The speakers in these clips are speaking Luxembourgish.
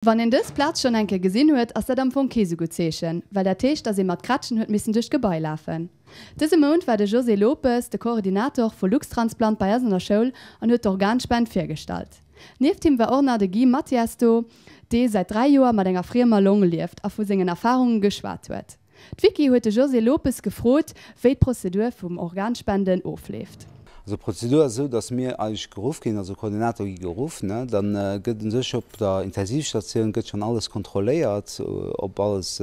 Wann een dës Plaz schonn eng Kéier gesinn huet, ass dat am Fong kee sou gutt Zeechen, well dat heescht, dass ee mat Krätschen huet missen duerch d'Gebai lafen. Dëse Mount war de José Lopes, de Koordinator vu Luxtransplant bei eis an der Schoul an huet d'Organspend virgestallt. Nieft him war och nach de Guy Mathias do, dee säit 3 Joer mat enger friemer Long lieft a vu sengen Erfarunge geschwat huet. D'Vicky huet de José Lopes gefrot, wéi d'Prozedur vum Organspenden ofleeft. Also d'Prozedur ass esou, datt mir eigentlech geruff ginn, also Koordinator gi geruff, ne, da gëtt u sech op der Intensivstatioun gëtt schonn alles kontrolléiert, ob alles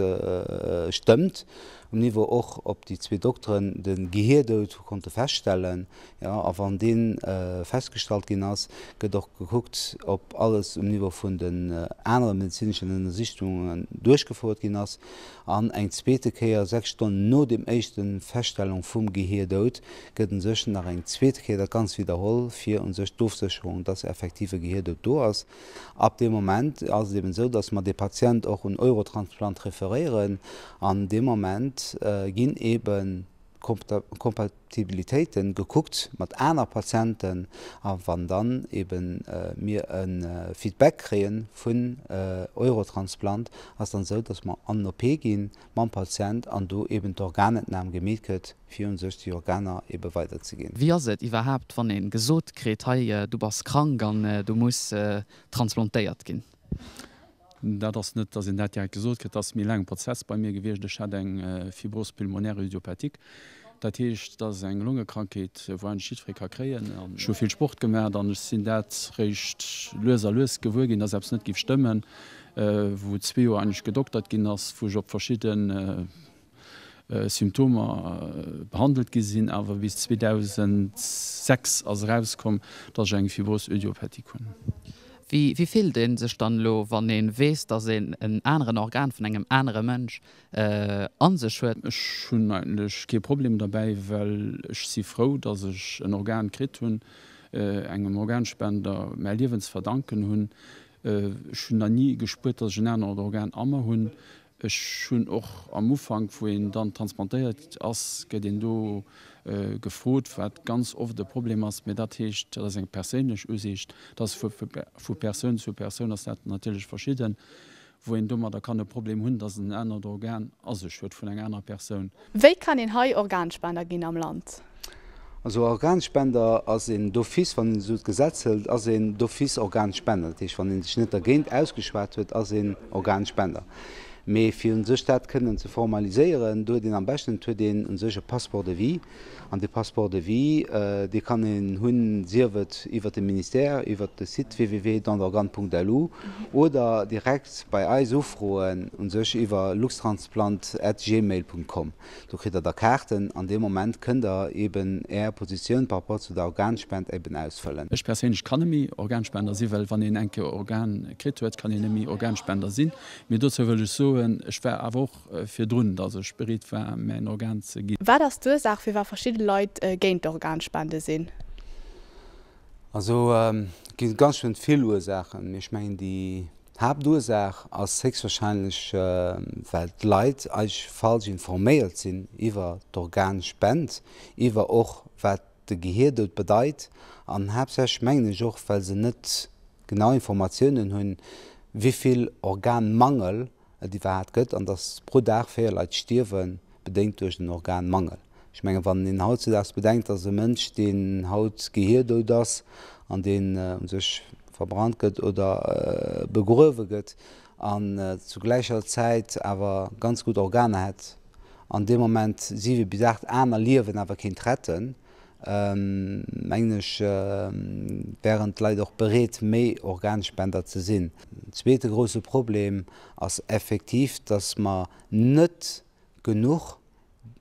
stëmmt, um Niveau och, ob déi zwee Dokteren de Gehierdoud hu konnte feststellen, jo, a wann dee festgestallt ginn ass, gëtt och gekuckt, ob alles um Niveau vun den anere medezineschen Ënnersichungen duerchgefouert ginn ass. An eng zweete Kéier, 6 Stonnen no dem éischten Feststellung vum Gehierdoud, gëtt un sech nach eng zweete Kéier dat Ganzt widderholl, fir un sech d'Ofsécherung, dass effektiv e Gehierdoud do ass. Ab deem Moment ass et eben esou, dass mer dee Patient och un Eurotransplant referéieren. An deem Moment ginn eben Kompatibilitéiten gekuckt mat aner Patienten a wann dann eben mir e Feedback kréien vun Eurotransplant, ass dann esou, dass mer an den OP gi mam Patient an do eben d'Organentnam gemeet gëtt, fir un sech déi Organer ebe weiderzeginn. Wéi ass et iwwerhaapt, wann ee gesot kritt, hei du bass krank an du muss transplantéiert ginn? Dat ass net, datt een dat direkt gesot kritt. Dat ass méi laange Prozess bei mir gewiescht. Ech hat eng Fibrose pulmonaire idiopathique. Dat heescht, dat ass eng Longekrankheet, wou eigentlech jiddweree ka kréien. Ech hu vill Sport gemaach an ech sinn dat réischt lues a lues gewuer ginn, datt eppes net géif stëmmen, wou zwee Joer eigentlech gedoktert ginn ass, wou ech op verschidde Symptomer behandelt gi sinn, awer bis 2006 ass erauskomm, dass ech eng Fibrose idiopathique hunn. Wéi fillt ee sech dann elo, wann ee weess, dass een en aneren Organ vun engem anere Mënsch a sech huet? Ech hunn eigentlech kee Problem derbäi, well ech si frou, dass ech en Organ kritt hunn, engem Organspender mäi Liewen ze verdanken hunn. Ech hunn nach ni gespuert, dass ech en anert Organ a mer hunn. Ech hunn och am Ufank, wou een dann transplantéiert ass, gëtt een do gefrot, wat ganz oft e Problem ass, mä dat heescht, dat ass eng perséinlech Usiicht, dat ass vu Persoun zu Persoun ass dat natierlech verschidden, wou een domadder kann e Problem hunn, datt en anert Organ a sech huet vun enger anerer Persoun. Wéi kann een hei Organspender ginn am Land? Also Organspender ass een d'office, wann een esou d'Gesetz hëlt, ass een d'office Organspender. Dat heescht, wann ee sech net dergéint ausgeschwat huet, ass een Organspender. Mee fir u sech dat kënnen ze formaliséieren, do huet een am beschten, et huet een u sech e Passeport de vie. An dee Passeport de vie, dee kann een hunn, sief et iwwert de Ministère, iwwert de Site www.dondorgane.lu oder direkt bei eis ufroen u sech iwwer luxtransplant@gmail.com. Do kritt der da Kaarten an dee Moment kënnt der eben Är Positioun par rapport zu der Organspend eben ausfëllen. Ech perséinlech kann neméi Organspender sinn, well wann een eng Kéier Organ kritt huet, kann een neméi Organspender sinn. Mee dozou wëll ech soen, ech war awer och virdrun, datt ech bereet war, mäin Organ ze ginn. Wat ass d'Ursaach, firwat verschidde Leit géint d'Organspende sinn? Also et gi ganz schonn vill Ursaachen, mee ech mengen déi Haaptursaach ass héchstwahrscheinlech, well d'Leit eigentlech falsch informéiert sinn iwwer d'Organspend, iwwer och wat de Gehierdoud bedeit an haaptsächlech mengen ech och, well se net genau Informatiounen hunn, wéivill Organmangel et iwwerhaapt gëtt an dass pro Dag 4 Leit stierwen, bedéngt duerch en Organmangel. Ech mengen, wann een hautzedaags bedenkt, dass e Mënsch, deen haut gehierdout ass an deen u sech verbrannt gëtt oder begruewe gëtt an zu gläicher Zäit awer ganz gutt Organer hätt, an deem Moment 7 bis 8 aner Liewen awer kéint retten, mengen ech, wären d'Leit och bereet, méi Organspender ze sinn. En zweete grousse Problem ass effektiv, dass mer net genuch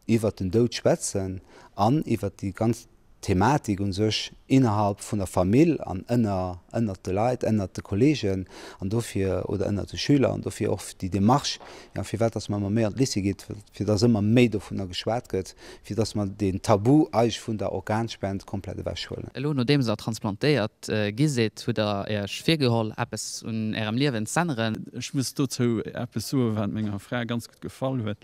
iwwert den Doud schwätzen an iwwert déi ganz Thematik u sech innerhalb vun der Famill an ënner ënnert de Leit, ënnert de Kollegen an dofir, oder ënnert de Schüler an dofir och déi Démarche, jo, firwat dass mer ëmmer méi an d'Lycée geet, fir dass ëmmer méi dovunner geschwat gëtt, fir dass mer deen Tabu eigentlech vun der Organspend komplett ewechhuelen. Elo nodeems der transplantéiert gi sidd, hutt der Iech virgeholl eppes un Ärem Liewen z'änneren. Ech muss dozou eppes soen, wat menger Fra ganz gutt gefall huet.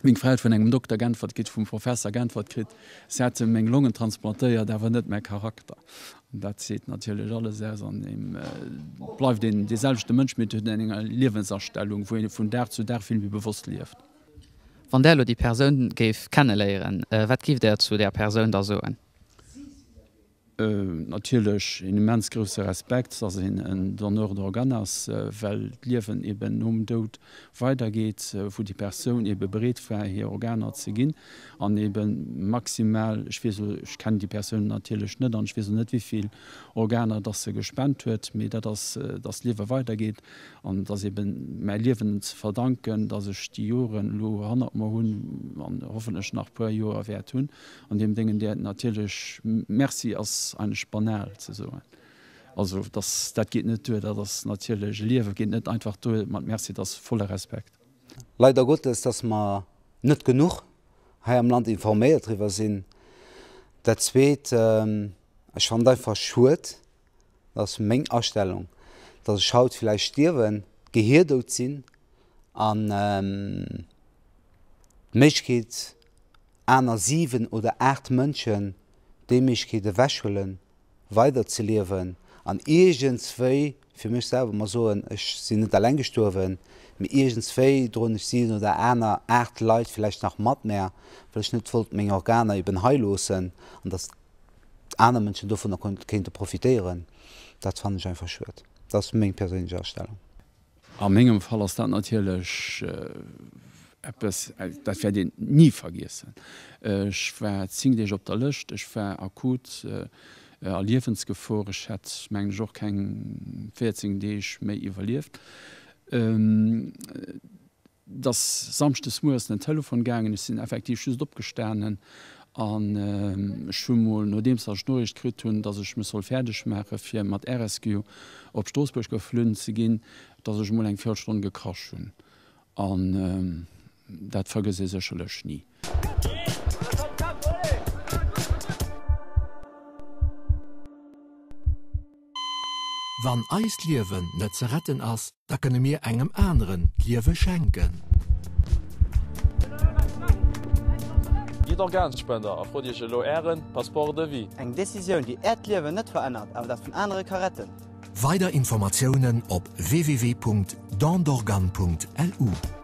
Meng Fra huet vun engem Dokter geäntwert kritt, vum Professer geäntwert kritt, se hätte meng Longen transplantéiert, awer net mäi Charakter. An dat seet natierlech alles aus. An et bleift een dee selwechte Mënsch, mee et huet een eng Liewensastellung, wou ee vun Dag zu Dag vill méi bewosst lieft. Wann Där elo déi Persoun géif kenneléieren, wat giff Där zu där Persoun da soen? Natierlech een immens grousse Respekt, dass een en Donneur d'organes ass, well d'Liewen eben nom Doud weidergeet, wou déi Persoun ebe bereet war, hir Organer ze ginn an ebe maximal, ech weess elo, ech kennen déi Persoun natierlech net an ech weess och net, wéivill Organer dass se gespent huet, mee dat ass, dass d'Liewe weidergeet an et ass eben mäi Liewen ze verdanken, dass ech déi Joren elo hannert mer hunn an hoffentlech nach e puer Joer wäert hunn. An deem Déngen där natierlech Merci ass eigentlech banal ze soen. Also dass dat geet net duer, dat ass natierlech e Liewe geet net einfach duer mat Merci, dat ass volle Respekt. Leider Gottes, dass mer net genuch hei am Land informéiert driwwer sinn. Dat Zweet, ech fannen et einfach schued, dat ass meng Astellung, dass ech haut villäicht stierwen, gehirdout sinn an d'Méiglechkeet aner 7 oder 8 Mënschen déi Méiglechkeet ewechhuelen, weider ze liewen an iergendswéi fir mech selwer mer soen, ech sinn net alleng gestuerwen, mee iergendswéi droen ech 7 oder aner 8 Leit villäicht nach mat mär, well ech net wollt meng Organer eben hei loossen an datt aner Mënschen dovunner kéinte profitéieren. Dat fannen ech einfach schued. Dat ass meng perséinlech Astellung. A mengem Fall ass dat natierlech eppes, dat wäert een ni vergiessen. Ech war 10 Deeg op der Lëscht, ech war akut a Liewensgefor, ech hätt, mengen ech, och keng 14 Deeg méi iwwerlieft. Et ass samschdes mueres den Telefon gaangen, ech sinn effektiv just opgestanen an ech hu mol, nodeems datt ech d'Noriicht kritt hunn, datt ech mech soll fäerdeg maache fir mat Air-Rescue op Stroossbuerg geflunn ze ginn, datt ech mol eng Véierelstonn gekrasch hunn an dat vergësst ee sécherlech ni. Wann eist Liewen net ze retten ass, da kënne mir engem aneren d'Liewe schenken. Gitt Organspender a frot Iech elo Ären Passeport de vie. Eng Decisioun, déi Äert Liewen net verännert, awer dat vun anere ka retten. Weider Informatiounen op www.dondorgan.lu.